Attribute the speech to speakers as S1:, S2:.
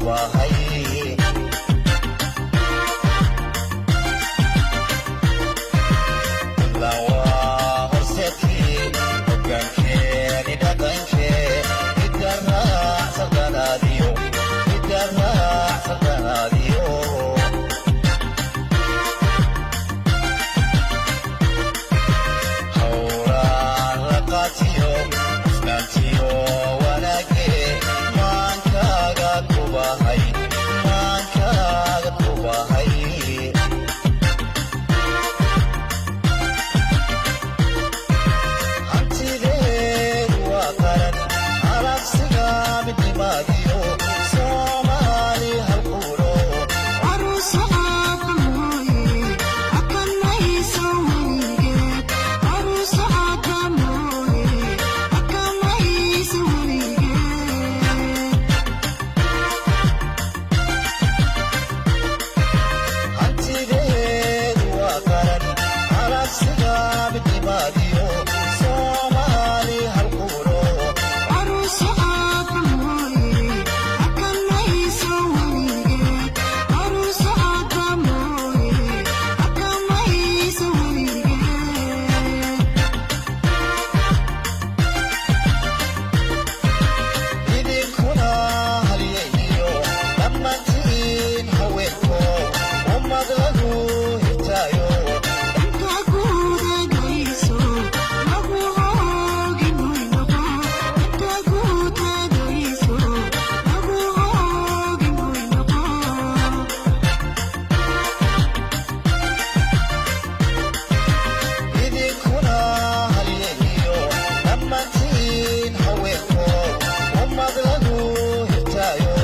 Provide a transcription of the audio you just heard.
S1: Kubahay. Puntland waa horseedkii hoggaankeeni dhaqankee, hidda raac saldanaadiyo, hidda raac saldanaadiyo. Hawraan la qaatiyo, hufnaantiyo wanaagee, maankaaga kubahay, maankaaga kubahay. Hantideedu waa qaran, alabsiga midnimaadiyo, Soomaali halquulo. Hantideedu waa qaran, alabsiga midnimaadiyo, Soomaali halquulo. Idinkuna halyeeyo dhammaantiin haweenko, ummad lagu hirtaayo. Idinkuna halyeeyo dhammaantiin haweenko, ummad lagu hirtaayo.